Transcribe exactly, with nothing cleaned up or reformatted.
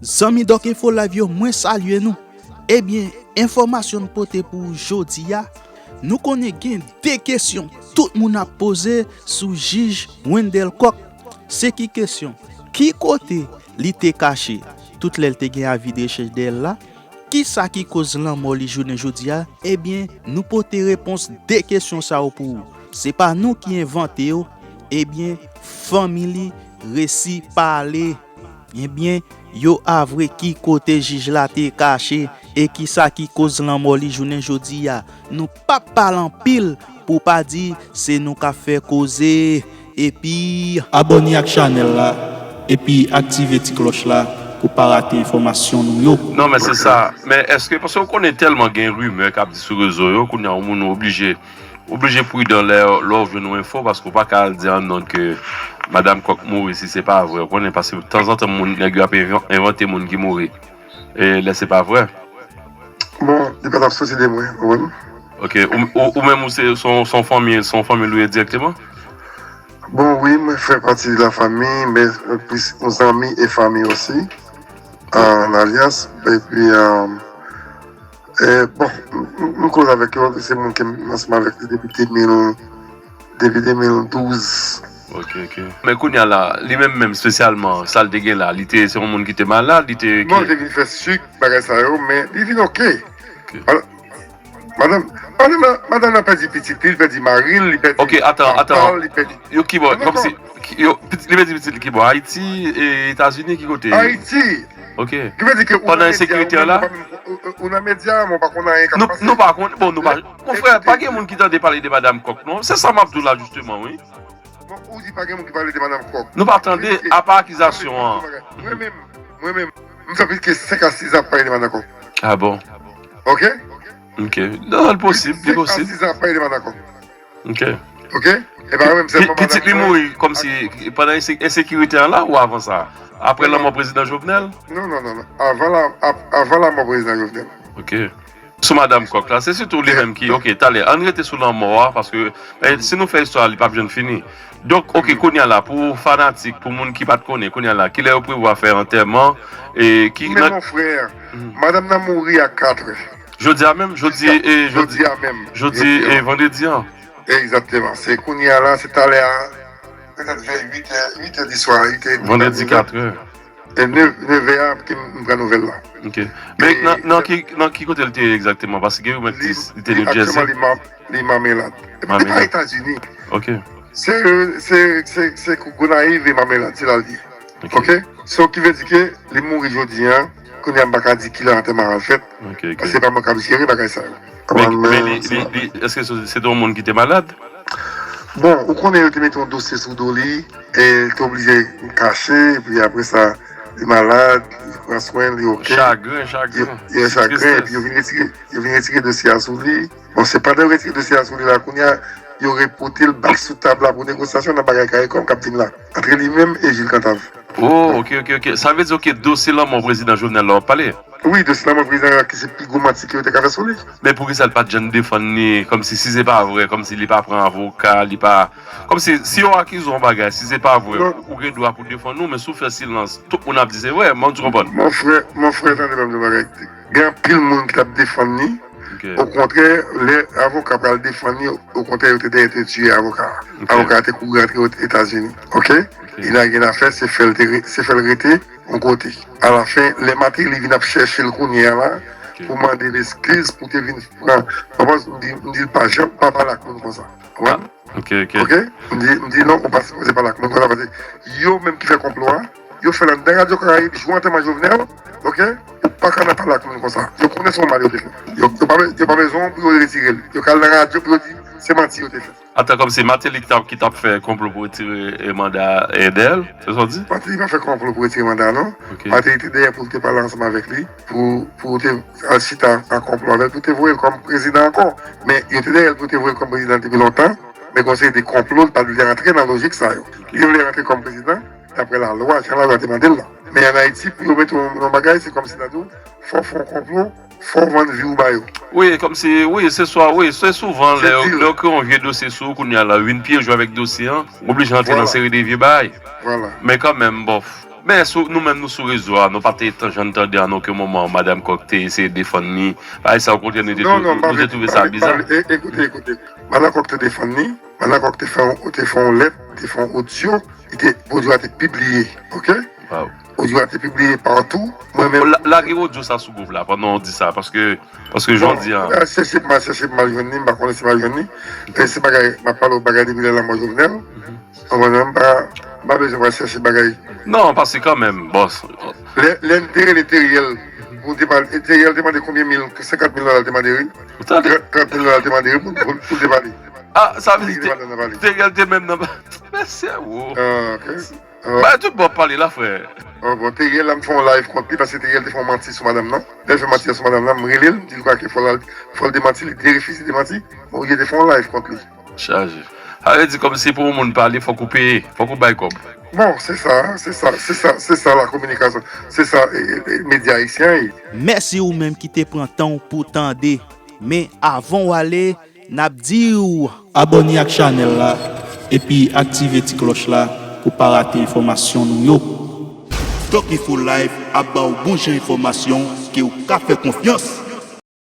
Zanmi Doc Info Live yo, mwen salye nou. Ebyen, enfòmasyon n pote pou w jodi a, nou konnen gen de kesyon tout moun ap poze sou jij Wendell Coq. Se ki kesyon? Ki kote li te kache tout lè l te gen avi de rechèch dèyè l la? Kisa ki koz lanmò li jounen jodi a? Ebyen, nou pote repons de kesyon sa yo pou ou. Se pa nou ki envante yo. Ebyen, fanmi li resi pale. Ebyen, yo avwe ki kote jij la te kache e kisa ki koz lanmò li jounen jodi a. Nou p ap pale anpil pou pa di se nou k ap fè koze. Epi abòne ak chanèl la, epi aktive ti klòch la pou pa rate enfòmasyon nou yo. Non, men se sa. Men èske, paske w konnen tèlman gen rimè k ap di sou rezo yo, kounye a yon moun oblije, oblije pridan lè, lè w jwenn yon enfo, paske w pa ka al di annonn ke Madam Coq mouri si se pa vre. Ou konnen, paske tanzantan moun, nèg yo ap envan- envante moun ki mouri. E lè se pa vre. Bon, li pa t ap soti de mwen, ou konprann? Ok, ou, ou, ou menm ou se se yon se yon fanmi, se yon fanmi l ou ye dirèkteman? Bon, wi, mwen fè pati de la fanmi, men plis yon zanmi e fanmi osi, an alyans. Epi, e, bon, m koze avèk yo, se moun ke m ansanm avèk li depi de mil, depi de mil douz. Ok, ok. Men kounye a la, li menm menm espesyalman, sa l te gen la, li te se yon moun ki te malad, li te. Non, li te vin fè sik, bagay sa yo, men li vin oke. Madanm, madanm, madanm nan pèdi pitit li, li pèdi mari l, li pèdi. Ok, atan, atan. Yo kibò, kòmsi, yo, li pèdi pitit li kibò, Ayiti, Etazini, ki kote? Ayiti. Ok. Ki vle di ke ou nan medya, ou menm, ou pa konn anyen k ap pase. Nou pa konn, bon, nou pa, mon frè, pa gen moun ki tande pale de Madanm Coq, non? Se sa m ap di w la, jisteman, wi. Bon, ou di pa gen moun ki pale de Madanm Coq. Nou pa tande, apa akizasyon an. Mwen menm, mwen menm, m fè plis ke senk a sis an ap pale de Madanm Coq. Ah bon? Ok? Ok. Non, li posib, li posib. Senk a sis an ap pale de Madanm Coq. Ok. Ok? E pa mwen menm sèlman. Pitit li mouri kòmsi pandan ensekirite an la ou avan sa? Apre lanmò prezidan Jovenel? Non, non, non, non. Avan la, avan lanmò prezidan Jovenel. Ok. Sou Madanm Coq la, se sitou li menm ki, ok, talè, ann rete sou lanmò a, paske si nou fè istwa a, li p ap janm fini. Donk, ok, kounye a la, pou fanatik, pou moun ki pa t konnen, kounye a la, kilè yo prevwa fè antèman, e ki. Men mon frè, madanm nan mouri a katrè. Jodi a menm, jodi, e, jodi, jodi a menm. Jodi, e, vandredi an. Egzakteman. Se kounye a la, se talè a, petèt vè uit è, uit è di swa, uit è. Vandredi katrè. E nèf è a ke m pran nouvèl la. Ok. Men nan, nan ki, nan ki kote l te ye egzakteman? Paske gen yon mèt li te New Jersey. Li Mamelad. Li pa Etazini. Ok. Se, se, se, se Gonayiv e Mamelad, se la l ye. Ok. So, ki vle di ke li mouri jodi a, kounye a m pa ka di kilè antèman an fèt. Paske se pa mwen k ap jere bagay sa yo. Men, men li, li, li, èske se, se te yon moun ki te malad? Bon, ou konnen yo te mete yon dosye sou do li, e li te oblije kache, epi apre sa, li malad, li pran swen, li oke. Chagren, chagren. Li chagren, epi yo vin retire, yo vin retire dosye a sou li. Bon, se pandan yo retire dosye a sou li la, kounye a, yo repote l bak sou tab la pou negosyasyon nan bagay Caricom k ap vin la, antre li menm e Jules Cantave. Oh, ok, ok, ok. Sa vle di, ok, dosye lanmò prezidan Jovenel la w ap pale? Wi, dosye lanmò prezidan la ki se pi gwo manti ke yo te ka fè sou li. Men poukisa l pa t janm defann li, kòmsi si se pa vre, kòmsi li pa pran avoka, li pa, kòmsi si yo akize w yon bagay, si se pa vre, ou gen dwa pou defann ou, men si w fè silans, tout moun ap di se vre, mwen, ou konprann? Mon frè, mon frè, tande ban m di w yon bagay. Gen anpil moun ki t ap defann li. Okontrè, lè avoka pral defann li, okontrè, yo te dèyè te tiye avoka a. Avoka a te kouri antre Etazini. Ok? Li lage l afè, se fè l te re- se fè l rete yon kote. Alafen, lè Martelly vin ap chèche l kounye a la, pou mande l eskiz, pou te vin pran. Konprann? M di, m di l pa janm pa pale ak moun konsa. Konprann? Ok, ok. Ok? M di, m di non, ou pa sipoze pale ak moun konsa, paske yo menm ki fè konplo a, yo fè l anndan Radyo Karayib, jou antèman Jovenel, ok? Ou pa ka nan pale ak moun konsa. Yo konnen se yon mal yo te fè. Yo, yo pa, yo pa bezwen w pou yo retire l. Yo ka al nan radyo pou yo di se manti yo te fè. Atan, kòmsi Martelly ki t ap, ki t ap fè konplo pou retire, e, manda, e, dèyè l, se sa w di? Martelly pa fè konplo pou retire manda, non. Martelly te dèyè pou l te pale ansanm avèk li, pou, pou te al chita an konplo avè l, pou te voye l kòm prezidan ankò. Men yo te dèyè l pou te voye l kòm prezidan depi lontan. Men gon seri de konplo, li pa t vle antre nan lojik sa yo. Li te vle antre kòm prezidan, daprè lalwa, jan lalwa te mande l la. Men ann Ayiti, pou yo mete w nan yon bagay, se kòmsi n a di w, fò w fè yon konplo, fò w vann vi w ba yo. Wi, kòmsi, wi, se swa, wi, se souvan lè yo, lè yo kreye yon vye dosye sou ou, kounye a la, yo vin pyèje w avèk dosye an, ou oblije antre nan seri de vye bagay. Men kanmenm, bòf. Men sou, nou menm nou sou rezo a, nou pa te janm tande an okenn moman Madanm Kòk te eseye defann li. Bagay sa, okontrè, nou te, Non, non, nou te twouve sa biza. Ekoute, ekoute. Madanm Kòk te defann li. Madanm Kòk te fè yon, te fè yon lèt, te fè yon odyo. Li te, odyo a te pibliye, oke? Odyo a te pibliye patou. Mwen menm. Lage odyo sa sou gwoup la pandan w di sa, paske, paske jan w di an. Chèche pou m al, chèche pou m al jwenn li, m pa konnen si m al jwenn li. Men se bagay, m ap pale w bagay depi lè lanmò Jovenel. Konprann, m pa, m pa bezwen pral chèche bagay. Non, paske kanmenm, bòs. Lè, lè n te rele Teriel, pou te pale, Teriel te mande konbyen mil, senkant mil dola l te mande, wi. Trant mil dola l te mande, wi, pou, pou, pou te pale. Ah, sa vle di Teriel te menm nan. Mesye, wo. Bay tout bò pale la, frè. Oh, bon, Teriel la, m fè yon live kont li, paske Teriel te fè yon manti sou madanm nan. Lè l fè manti sou madanm nan, m rele l, m di l kwake fò l, fò l demanti, li te refize demanti. Bon, li te fè yon live kont li. Chaje. Sa vle di kòmsi pou yon moun pale, fòk ou peye, fòk ou bay kòb. Bon, se sa, se sa, se sa, se sa la kominikasyon, se sa e, e, e, medya ayisyen ye. Mèsi ou menm ki te pran tan w pou tande. Men avan w ale, n ap di w. Abòne ak chanèl la, epi aktive ti klòch la pou pa rate enfòmasyon nou yo. Doc Info Live ap ba w bon jan enfòmasyon ke w ka fè konfyans.